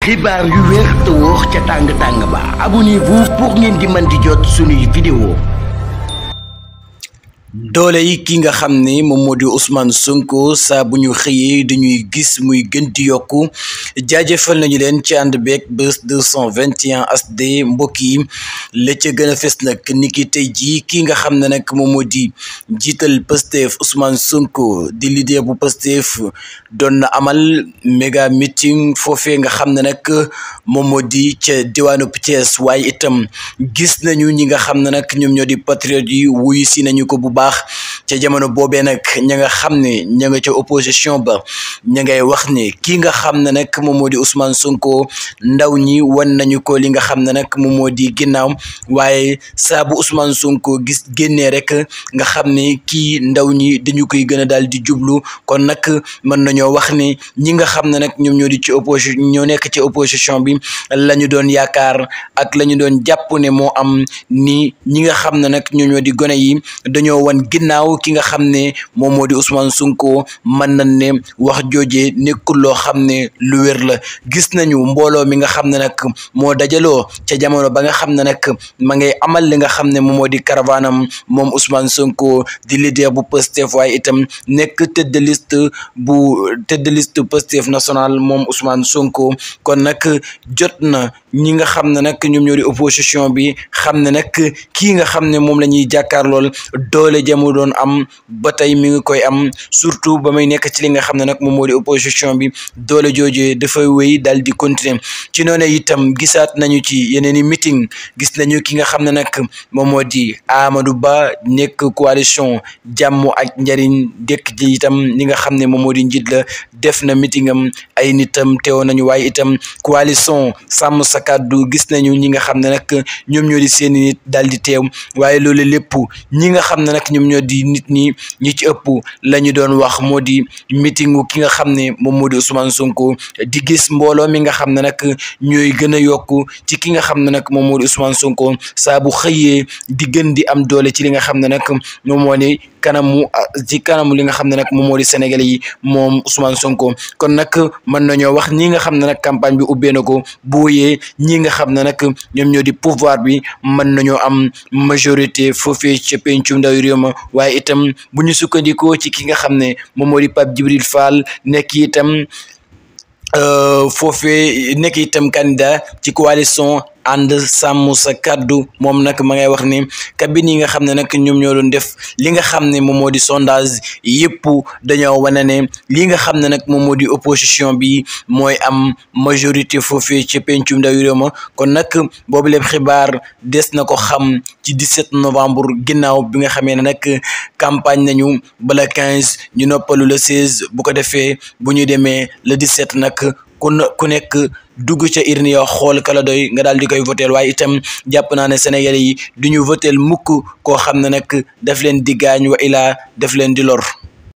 xibaar yu wér te wóor ca tàng ba abonnez-vous pour ngeen di mën di jot suñuy vidéo. doole yi ki nga xam ne moom moo di Ousmane Sonko saa bu ñu xëyee dañuy gis muy gën di yokku jaajëfal nañu leen ci ànd beeg Buzz 221 HD mbokk yi la ca gën a fes nag niki tey jii ki nga xam ne nag moom moo di jiital Pastef Ousmane Sonko di leader bu Pastef doon na amal méga meeting foofee nga xam ne nag moom moo di ca diwaanu Thiès waaye itam gis nañu ñi nga xam ne nag ñoom ñoo di patriotes yi wuyu si nañu ko bu baax ca jamono boobee nag ña nga xam ne ña nga ca opposition ba ña ngay wax ne kii nga xam ne nag moom moo di Ousmane Sonko ndaw ñi wan nañu ko li nga xam ne nag moom moo di ginnaaw waaye saa bu Ousmane Sonko gis génnee rek nga xam ne kii ndaw ñi dañu koy gën a daal di jublu kon nag mën nañoo wax ne ñi nga xam ne nag ñoom ñoo di ci opposition ñoo nekk ci opposition bi la ñu doon yaakaar ak la ñu doon jàpp ne moo am ni ñi nga xam ne nag ñoom ñoo di gone yi dañoo wan ginnaaw ki nga xam ne moom moo di Ousmane Sonko mën nañ ne wax jooje nekkul loo xam ne lu wér la gis nañu mbooloo mi nga xam ne nag moo dajaloo ca jamono ba nga xam ne nag ma ngay amal li nga xam ne moom moo di caravanam moom Ousmane Sonko di leader bu Pastef waaye itam nekk tête de liste Pastef national moom Ousmane Sonko kon nag jot na ñi nga xam ne nag ñoom ñoo di opposition bi xam ne nag kii nga xam ne moom la ñuy jàkkaarlool doole jamu doon am ba tey mi ngi koy am surtout ba may nekk ci li nga xam ne nag moom moo di opposition bi doole jooju dafay wéy daal di continuer ci noonu itam gisaat nañu ci yeneen i meeting gis nañu ki nga xam ne nag moom moo di Amadou Ba nekk coalition jàmm ak njariñ dëkk ji itam li nga xam ne moom moo di njiit la def na meeting am ay nitam teewoon nañu waaye itam coalition sàmm sa kàddu gis nañu ñi nga xam ne nag ñoom ñoo di seeni nit daal di teew waaye loolu lépp ñi nga xam ne nag ñoom ñoo di nit ñi ci ëpp la ñu doon wax moo di meetingu ki nga xam ne moom moo di Ousmane Sonko di gis mbooloo mi nga xam ne nag ñooy gën a yokku ci ki nga xam ne nag moom moo di Ousmane Sonko saa bu xëyee di gën di am doole ci li nga xam ne nag moom moo di kanamu li nga xam ne nag moom moo di Sénégalais yi moom Ousmane Sonko kon nag mën nañoo wax ñi nga xam ne nag campagne bi ubbee na ko booyee ñi nga xam ne nag ñoom ñoo di pouvoir bi mën nañoo am majorité foofee ca pencum ndaw réew ma waaye itam bu ñu sukkandikoo ci ki nga xam ne moom moo di Pape Djibril Fall nekk itam foofee nekk itam candidat ci coalition ànd sàmm sa kàddu moom nag ma ngay wax ni cabine yi nga xam ne nag ñoom ñoo doon def li nga xam ne moom moo di sondage yëpp dañoo wane ne li nga xam ne nag moom moo di opposition bi mooy am majorité foofee ci pencum ndaw réew ma kon nag boobu lépp xibaar des na ko xam ci 17 novembre ginnaaw bi nga xamee ne nag campagne nañu bala 15 ñu noppalu le 16 bu ko defee bu ñu demee le 17 nag ku nekk dugg ca urne ya xool kala doy nga daal di koy votel waaye itam jàpp naa ne Sénégalais yi du ñu votel mukk koo xam ne nag daf leen di gaañ wa ilaa daf leen di lor